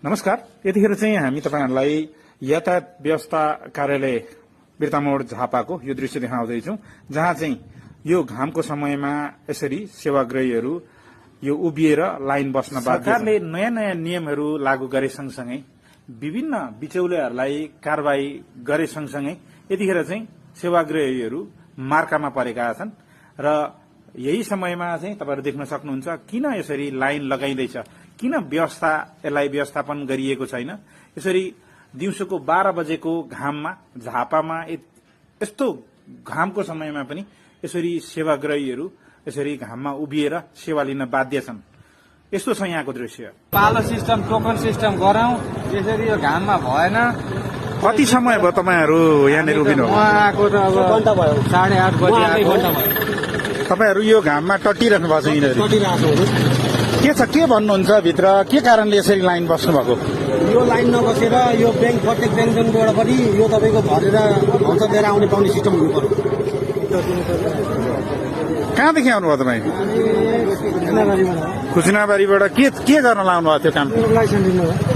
नमस्कार। यतिखेर चाहिँ हामी तपाईहरुलाई यातायात व्यवस्था कार्यालय बिर्तामोड झापाको यो दृश्य देखाउँदैछौं, जहाँ चाहिँ यो घामको समयमा यसरी सेवाग्राहीहरू यो उभिएर लाइन बस्न बाध्य। सरकारले नयाँ नयाँ नियमहरू लागू गरे सँगसँगै विभिन्न बिचौलियाहरूलाई कारबाही गरे सँगसँगै यतिखेर चाहिँ सेवाग्राहीहरू मार्कामा परेका छन् र यही समयमा चाहिँ तपाईहरु देख्न सक्नुहुन्छ किन यसरी लाइन लगाइदैछ, किन यसलाई व्यवस्थापन गरिएको छैन। यसरी दिउँसोको 12 बजेको घाममा झापामा यस्तो घामको समयमा पनि यसरी सेवाग्राहीहरू यसरी घाममा उभिएर सेवा लिन बाध्य छन्। यस्तो छ यहाँको दृश्य। पालो सिस्टम, टोकन सिस्टम गराउँ, यसरी यो घाममा भएन। कति समय भयो तपाईहरु यहाँनिर उभिनु? आएको त अब घण्टा भयो, 8:30 बजे आएको। तपाईहरु यो घाममा टट्टिरहनु भएको छ यिनीहरु? के छ, के भन्नुहुन्छ भित्र, के कारणले यसरी लाइन बस्नु भएको? यो लाइन नबसेर यो ब्याङ्क प्रत्येक ब्याङ्कबाट पनि यो तपाईको भरेर भन्छ लिएर आउने पाउने सिस्टम हुनु पर्यो। कहाँदेखि आउनु भयो तपाईँ? कुचिनाबारीबाट। के गर्न लाउनु भएको थियो काम?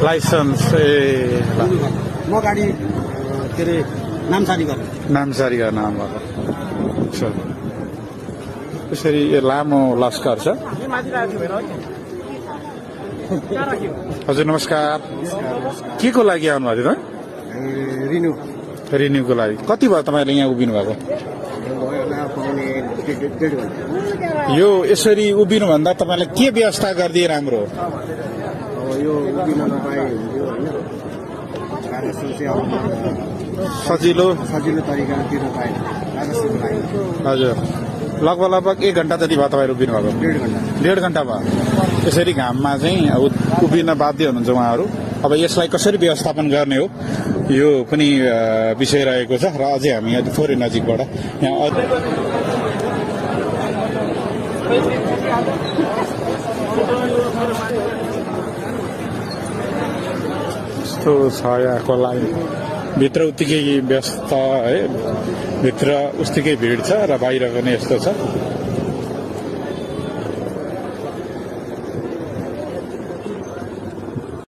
लाइसेन्स। म गाडी के अरे नामसारी गर्न आउनुभएको। यसरी लामो लस्कर छ। हजुर नमस्कार। के को लागि आउनु भएको थियो? रिन्यूको लागि। कति भयो तपाईँले यहाँ उभिनु भएको? यो यसरी उभिनुभन्दा तपाईँलाई के व्यवस्था गरिदिए राम्रो? यो सजिलो तरिका दिन पाएन। हजुर लगभग 1 घण्टा जति भयो तपाईँहरू उभिनु भएको? 1.5 घण्टा भयो। यसरी घाममा चाहिँ उभिन बाध्य हुनुहुन्छ उहाँहरू। अब यसलाई कसरी व्यवस्थापन गर्ने हो यो पनि विषय रहेको छ र अझै हामी यहाँ थोरै नजिकबाट यहाँ यस्तो छ यहाँको लाइन। भित्र उत्तिकै व्यस्त है, भित्र उस्तिकै भिड छ र बाहिर पनि यस्तो छ।